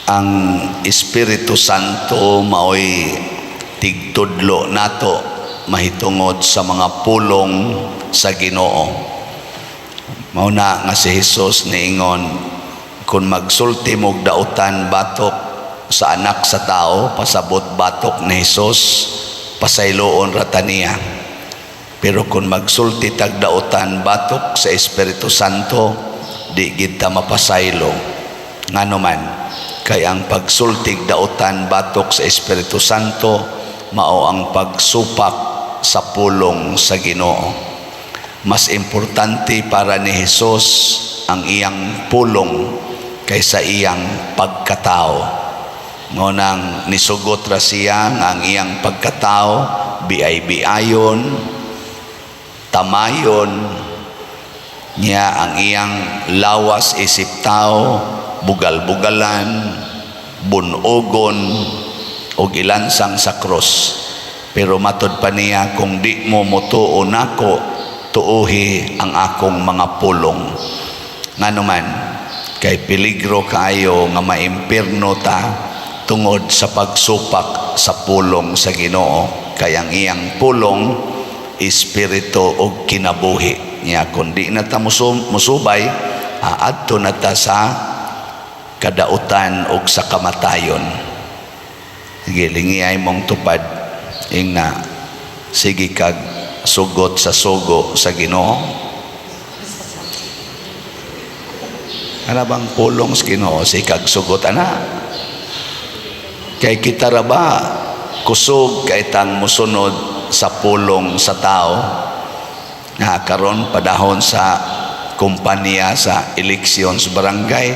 Ang Espiritu Santo maoy tigtudlo nato mahitungod sa mga pulong sa Ginoo. Mao na nga si Jesus niingon, kung magsulti mog dautan batok sa Anak sa Tao, pasabot batok ni Jesus, pasayloon ra ta niya. Pero kung magsulti tag dautan batok sa Espiritu Santo, di gid ta mapasaylo. Ngano man? Kay ang pagsultig dautan batok sa Espiritu Santo mao ang pagsupak sa pulong sa Ginoo. Mas importante para ni Jesus ang iyang pulong kaysa iyang pagkatao. Ngunang nisugot ra siya nga ang iyang pagkatao biay-biayon, tamayon niya, ang iyang lawas isip tao, bugal-bugalan, bunogon og ilansang sa krus. Pero matod pa niya, "Kung di mo motuo nako, tuuhi ang akong mga pulong." Ngano man? Kay peligro kaayo nga maimpirno ta tungod sa pagsupak sa pulong sa Ginoo, kay ang iyang pulong espiritu og kinabuhi. Nya kung di na ta musubay, aadto na ta sa kadautan og sa kamatayon. Sige, lingiay mong tupad. Ingna, sige kag sugot sa sugo sa Ginoo. Ana bang pulong sa Ginoo, sige kag sugot ana? Kay kita ra ba kusog kay tang musunod sa pulong sa tao? Nga karon padahon sa kumpanya sa eleksyon sa barangay,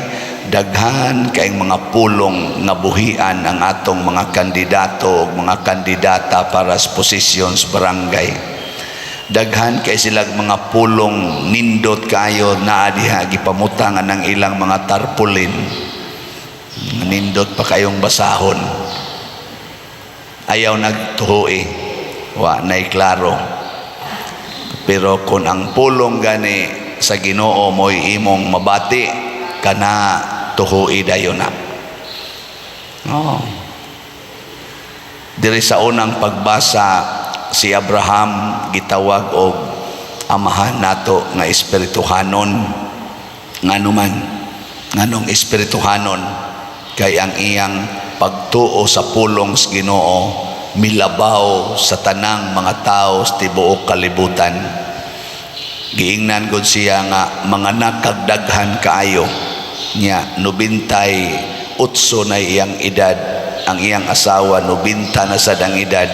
daghan kay mga pulong nga buhian ang atong mga kandidato ug mga kandidata para sa posisyon sa barangay. Daghan kay silag mga pulong, nindot kayo naa diha, gipamutangan ang ilang mga tarpaulin, nindot pa kayong basahon. Ayaw nagtuhoi, wa nay klaro. Pero kung ang pulong gani sa Ginoo mo'y imong mabati kana, tuhoi dayon na. Oh. Diri sa unang pagbasa, si Abraham gitawag og amahan nato nga espirituhanon. Ngano man? Nganong espirituhanon? Kay ang iyang pagtuo sa pulong sa Ginoo milabaw sa tanang mga tao sa tibuok kalibutan. Giingnan gud siya nga manganak kag daghan kaayo. Nya 98 na iyang edad, ang iyang asawa 90 na sad ang edad,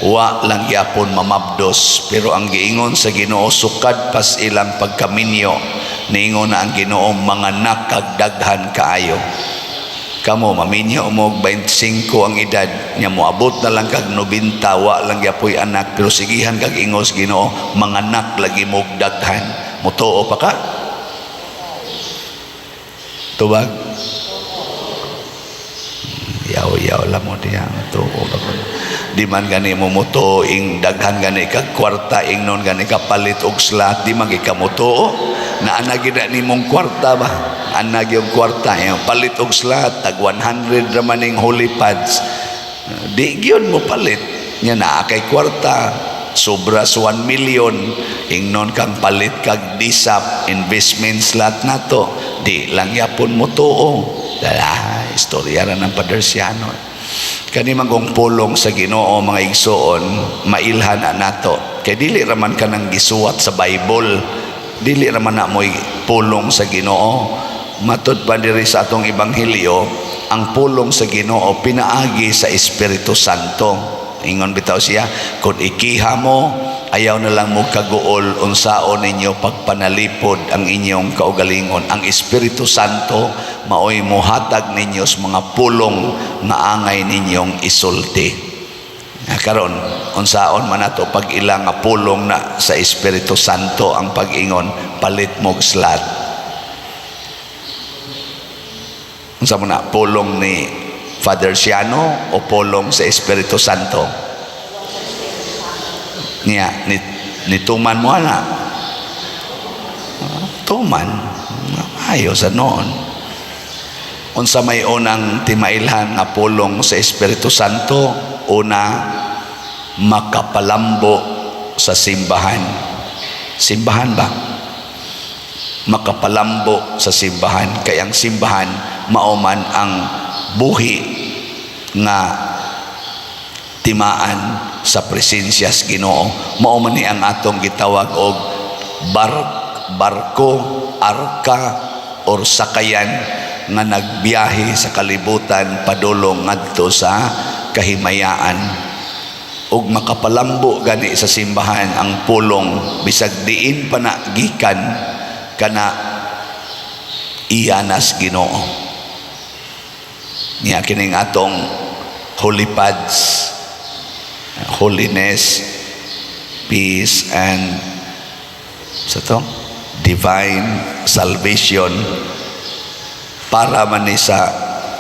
wa lang gyapon mamabdos. Pero ang giingon sa Ginoo, sukad pas ilang pagkaminyo, niingon na ang Ginoo, "Manganak kag daghan kaayo." Kamo maminyo mo og 25 ang edad nya, moabot na lang kag 90, wa lang gyapoy anak, pero sigihan kag ingos Ginoo, "Manganak lagi mo og daghan," mutuo pa ka? Tubag. Yaw-yaw lang mo diya, tuo pa ko. Di man gani mo mutuo ing daghan gani kag kwarta, ingnon gani ka palit og slot, di man gyud ka mutuo. Na ana gid na nimong kwarta ba? Ana gyud kwarta, yung palit og slot, tag 100 ra man ning holy pads. Di gyud mo palit. Nya naa kay kwarta, sobra sa 1 million, ingnon kang palit kag disap investment slot nato, di lang yapon mo tuo. Dala, istorya ra ng Padersiano. Kani man kung pulong sa Ginoo, mga igsoon, mailhan na nato. Kay dili ra man kanang gisuwat sa Bible, dili ra man na mo'y pulong sa Ginoo. Matud pa diri sa atong ebanghelyo, ang pulong sa Ginoo pinaagi sa Espiritu Santo. Ingon bitaw siya, "Kung ikiha mo, ayaw na lang mo kaguol unsaon ninyo pagpanalipod ang inyong kaugalingon. Ang Espiritu Santo maoy mohatag ninyo sa mga pulong nga angay ninyong isulti." Nga karon, unsaon man nato pag ila nga pulong na sa Espiritu Santo ang pag-ingon, palit mo og slot? Unsa mo na, pulong ni Father Siano o pulong sa Espiritu Santo? Niya, nituman mo ana? Ah, tuman. Ayo sa noon. Unsa may unang timailhan nga pulong sa Espiritu Santo? Una, makapalambo sa simbahan. Simbahan ba? Makapalambo sa simbahan kay ang simbahan mao man ang buhi nga timaan sa presensya sa Ginoo. Mao man ni ang atong gitawag og barko, arka or sakayan nga nagbiyahe sa kalibutan padulong ngadto sa kahimayaan. Ug makapalambo gani sa simbahan ang pulong, bisag diin pa na gikan, kana iyanas Ginoo niya. Kining atong holy pads, holiness, peace and sa to divine salvation, para man ni sa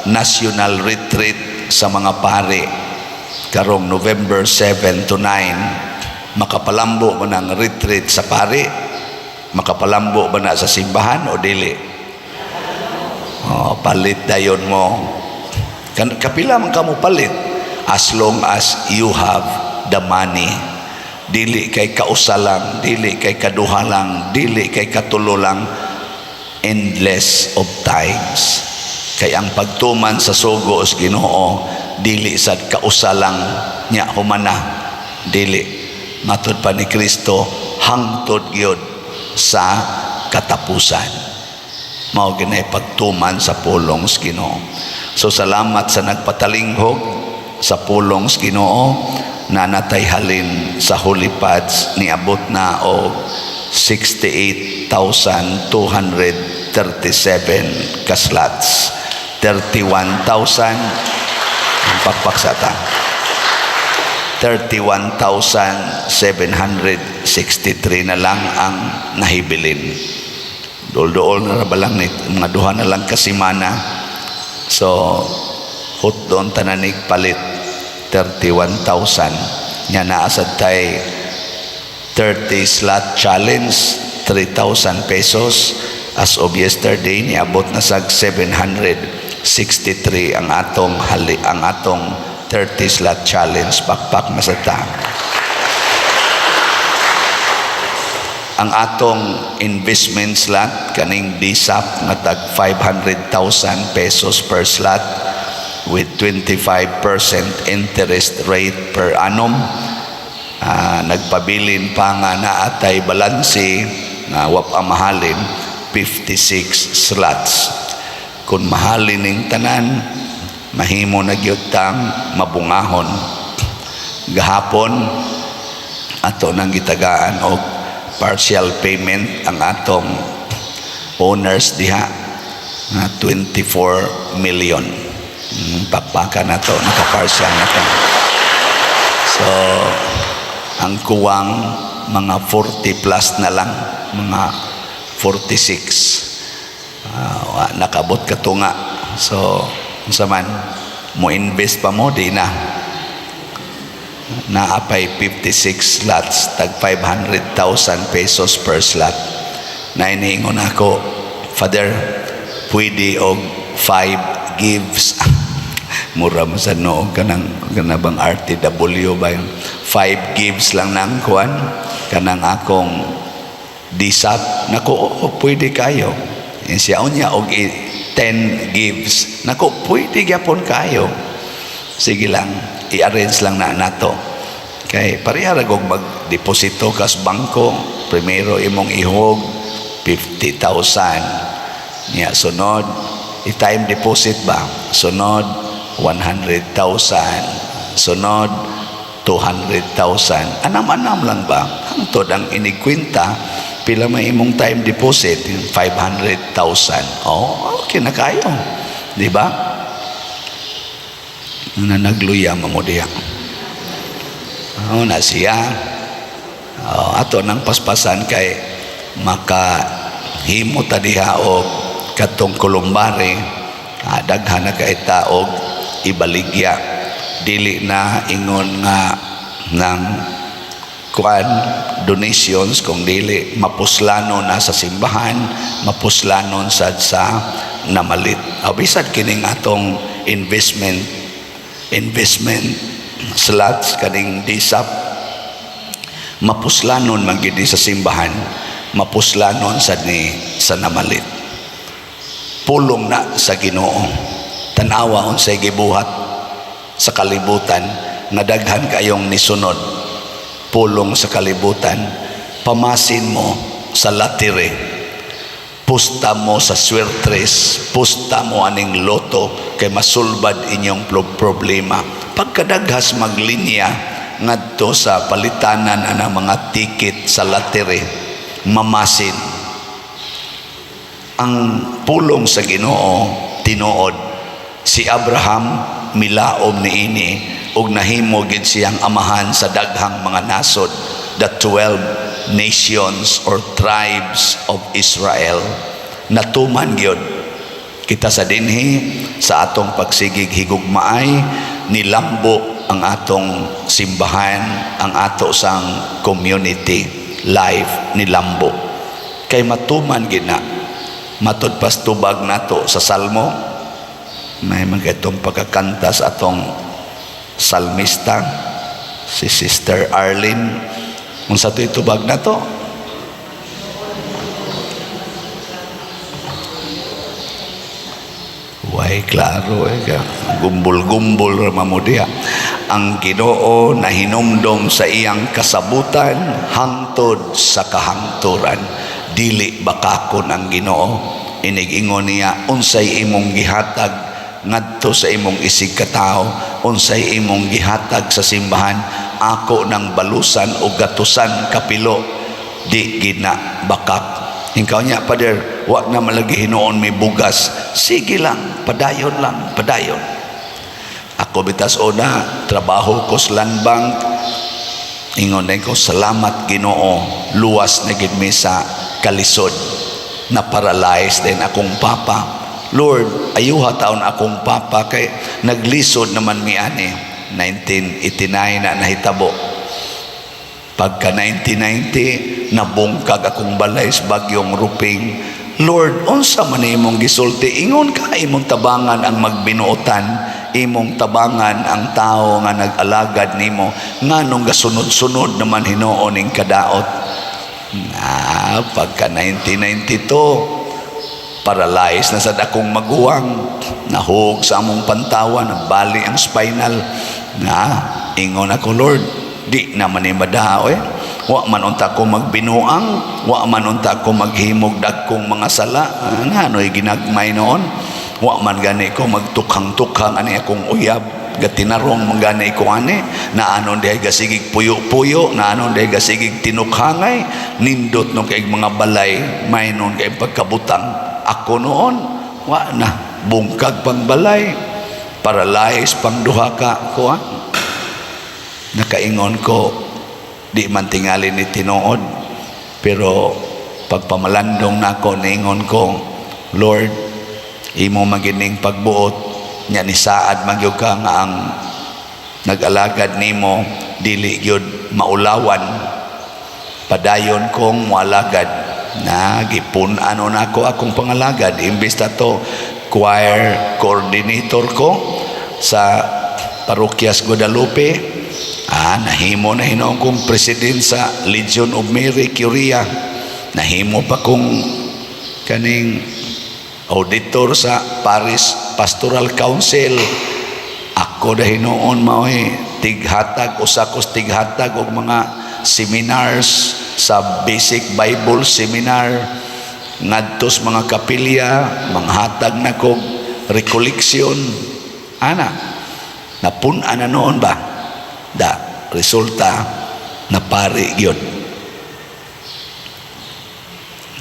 national retreat sa mga pare karong November 7 to 9. Makapalambo man ang retreat sa pare? Makapalambo ba na sa simbahan o dili? Oh, palit dayon mo. Kapila man kamo palit, as long as you have the money. Dili kay kausa lang, dili kay kaduha lang, dili kay katulo lang, endless of times, kay ang pagtuman sa sugo sa Ginoo dili sad kausa lang nya humana. Dili, matud pa ni Kristo, hangtod gyud sa katapusan. Mao ginay pagtuman sa pulong sa Ginoo. So salamat sa nagpatalinghog sa pulong sa Ginoo na natay halin sa Holy Pads. Niabot na og 68,237 ka slots, 31,000. Ang pakpak sa ta, 31,763 na lang ang nahibilin. Dool-dool na ra ba lang ni, mga 2 na lang kasimana. So hutdon tananig palit 31,000 nya. Naa sad tay 30 slot challenge, 3,000 pesos. As of yesterday, niabot na sag 763 ang atong hali, ang atong 30 slot challenge. Pakpak masata. Ang atong investment slot, kaning DSAP nga tag 500,000 pesos per slot with 25% interest rate per annum, nagpabilin pa nga naatay balanse nga wa pa mahalin, 56 slots. Kung mahalin ning tanan, mahimo na gyud tang mabungahon. Gahapon ato nang gitagaan og partial payment ang atong owners diha nga 24 million. Pakpakan na to, naka-partial na to. So ang kuwang mga 40 plus na lang, mga 46. Nakabot katunga. So unsa man, mo invest pa mo, di na? Naapay 56 slots, tag 500,000 pesos per slot na. Iniingon ako, "Father, pwede og 5 gives?" Mura mo sa noog kanang kanabang RTW ba yun? 5 gives lang nang kuan kanang akong disap. Nako, oo, pwede kayo. Eh, siya unya og 10 gives. Nako, pwede gyapon kayo. Sige lang, i-arrange lang na nato. Kay pareha ra og magdeposito kas bangko, primero imong ihog 50,000. Niya sunod, i-time deposit ba? Sunod 100,000. Sunod 200,000. Anam-anam lang ba? Hangtod ang inigkwenta, pila may imong time deposit? 500,000. Oh, okay na kayo. Di ba? Na nagluya mo diya. Oh, na siya. Oh, ato nang paspasan kay maka himo ta diha og katong columbary. Daghan na kay ta og ibaligya. Dili na ingon nga ng kuan donations, kung dili mapuslanon na sa simbahan, mapuslanon sad sa namalit. Aw, bisan kining atong investment slots, kaning DSAP, mapuslanon man gid sa simbahan, mapuslanon sad ni sa namalit. Pulong na sa Ginoo. Tanawa unsay gibuhat sa kalibutan nga daghan kayong nisunod. Pulong sa kalibutan, pamasin mo sa lottery, pusta mo sa swertres, pusta mo aning lotto kay masulbad inyong problema. Pagkadaghas maglinya ngadto sa palitanan anang mga ticket sa lottery, mamasin. Ang pulong sa Ginoo tinuod. Si Abraham milaom niini ug nahimo gid siyang amahan sa daghang mga nasod, the 12 nations or tribes of Israel. Natuman gyud. Kita sa dinhi sa atong pagsigig higugmaay, nilambo ang atong simbahan, ang ato sang community life, nilambo kay matuman gid na. Matud pas tubag nato sa Salmo, may mga itong pagkakanta sa atong salmista, si Sister Arlene. Unsa to'y tubag nato? Way klaro eh ka. Gumbol-gumbol ra mo diha. Ang Ginoo nahinumdom sa iyang kasabutan hangtod sa kahangturan. Dili bakakon ang Ginoo. Inig-ingon niya, unsay imong gihatag ngadto sa imong isig katawo, unsay imong gihatag sa simbahan, ako nang balusan o gatusan kapilo. Di gina bakak. Ikaw niya, Father, wa na malagi hinuon may bugas. Sige lang, padayon lang, padayon. Ako bitas una, trabaho ko sa Land Bank. Ingon din ko, salamat Ginoo, luwas na gid mi sa kalisod. Na-paralyze din akong papa. Lord, ayuha taon akong papa kay naglisod naman mi ani. 1989 na nahitabo. Pagka 1990, nabungkag akong balay sa bagyong Ruping. Lord, unsa man imong gisulti? Ingon ka, imong tabangan ang magbinuotan, imong tabangan ang tao nga nag-alagad nimo. Nganong gasunod-sunod naman hinuon ning kadaot? Na, pagka 1992, paralyzed na sad akong maguwang, nahug sa among pantawan, nabali ang spinal. Na, ingon ako, Lord, di naman ni madao eh. Wa man unta ko magbinuang, wa man unta ko maghimog dagkong mga sala. Ngano'y ginagmay noon? Wa man gani ko magtukhang-tukhang ani akong uyab, gatinarong man gani ko ani, naanon dihay gasigig puyo-puyo, naanon dihay gasigig tinukhangay, nindot no kay mga balay, may noon kay pagkabutang. Ako noon, wa na, bungkag pang balay, paralyzed pang duha ka kuan. Nakaingon ko, di man tingali ni tinuod, pero pagpamalandong nako, niingon ko, Lord, imo magining pagbuot nya, ni saad magyud ka nga ang nag-alagad nimo dili gyud maulawan, padayon kong moalagad. Na gipun-an nako akong pangalagad. Imbes na to choir coordinator ko sa Parokyas Guadalupe, nahimo na hinuon kong president sa Legion of Mary Curia, nahimo pa kong kaning auditor sa Parish Pastoral Council. Ako na hinuon mao'y tighatag, usa kos tighatag og mga seminars sa Basic Bible Seminar ngadto sa mga kapilya, manghatag na kog recollection ana. Napun-an na noon ba da, resulta napari gyud.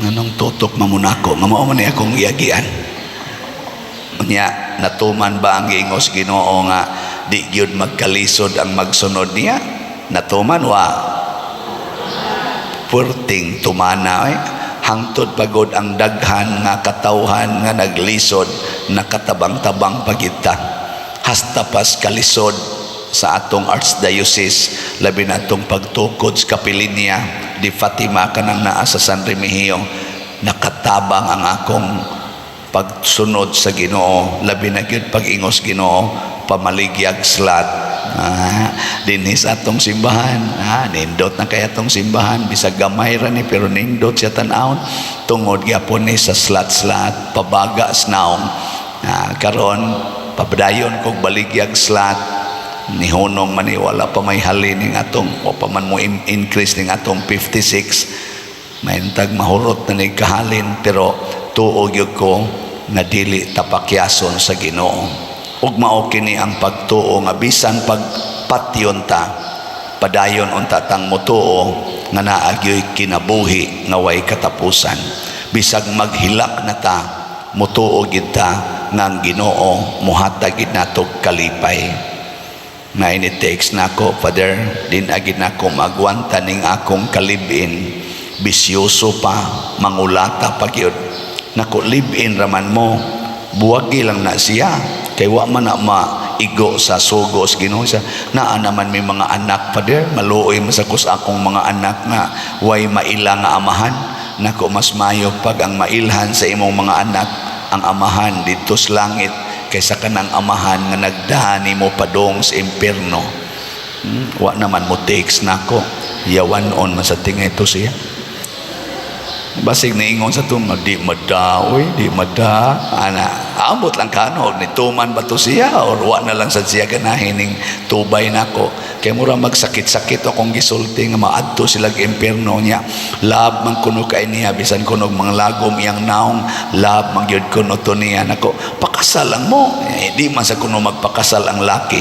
Nganong tutok mamunako nga mao man ni akong giagian? Unya, natuman ba ang giingos Ginoo nga di gyud magkalisod ang magsunod niya? Natuman wa? Puwerteng tumana eh. Hangtod pagod ang daghan nga katawhan nga naglisod, nakatabang-tabang pagita hasta pas kalisod sa atong archdiocese, labi na atong pagtukod sa Kapilinya di Fatima kanang naa sa San Remigio. Nakatabang ang akong Pagsunod sa Ginoo, labi na gyud pag-ingos Ginoo, pamaligyag slot. Ah, dinhi sa atong simbahan. Ah, nindot na kay atong simbahan, bisag gamay ra ni pero nindot siya tan-awon tungod gyapon ni sa slot-slot, pabaga sa naong. Ah, karon padayon kog baligyag slot, nihunong man ni, wala pa may halin ning atong o pa man mo increase ning atong 56, mahintag mahurot na ni kahalin, pero tuo gyud ko nga dili tapakyason sa Ginoo. Ug mao kini ang pagtuo nga bisan pagpatyon ta, padayon unta tang motuo nga naa gyoy kinabuhi nga way katapusan. Bisag maghilak na ta, motuo gid ta nga ang Ginoo mohatag gid nato kalipay. Nga ini-text nako, "Father, di na gid nako magwanta ning akong ka-live-in, bisyoso pa, mangulata pa gyud." Nako, live-in raman mo, buwagi lang na siya kay wa man na maigo sa sugo sa Ginoo. Sa naa naman may mga anak, Father, maluoy man sa kus akong mga anak nga way maila nga amahan. Nako, mas mayo pag ang mailhan sa imong mga anak ang amahan didto sa langit kaysa kanang amahan nga nagdani mo padong sa impierno. Wa naman mo text nako, yawan on man sa tingay to siya. Basig niingon sa tunga, "Di mada, uy, di mada." Ana, ambot lang kano, nituman ba to siya or wa na lang sad siya ganahin ning tubay nako. Kay mura magsakit-sakit akong gisulti nga maadto sila impierno niya. Love man kuno kay niya, bisan kuno mga lagom iyang naong, love man gyud kuno to niya. Nako, pakasal lang mo. Eh, di man sa kuno magpakasal ang laki.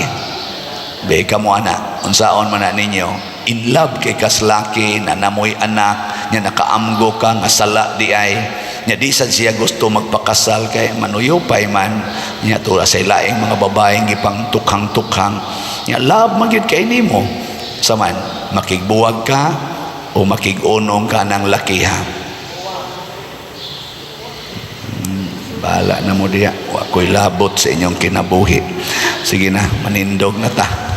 Be kamo ana, unsaon man na ninyo? In love kay kas laki na namoy anak nya, nakaamgo ka nga sala di ay nya, di sad siya gusto magpakasal kay manuyupay man nya, tura sa laing mga babaeng gipang tukhang-tukhang nya, love man gyud kay nimo. Saman makigbuwag ka o makig-unong ka ng lakiha? Bahala na mo diya. Wa ko'y labot sa inyong kinabuhi. Sige na, manindog na ta.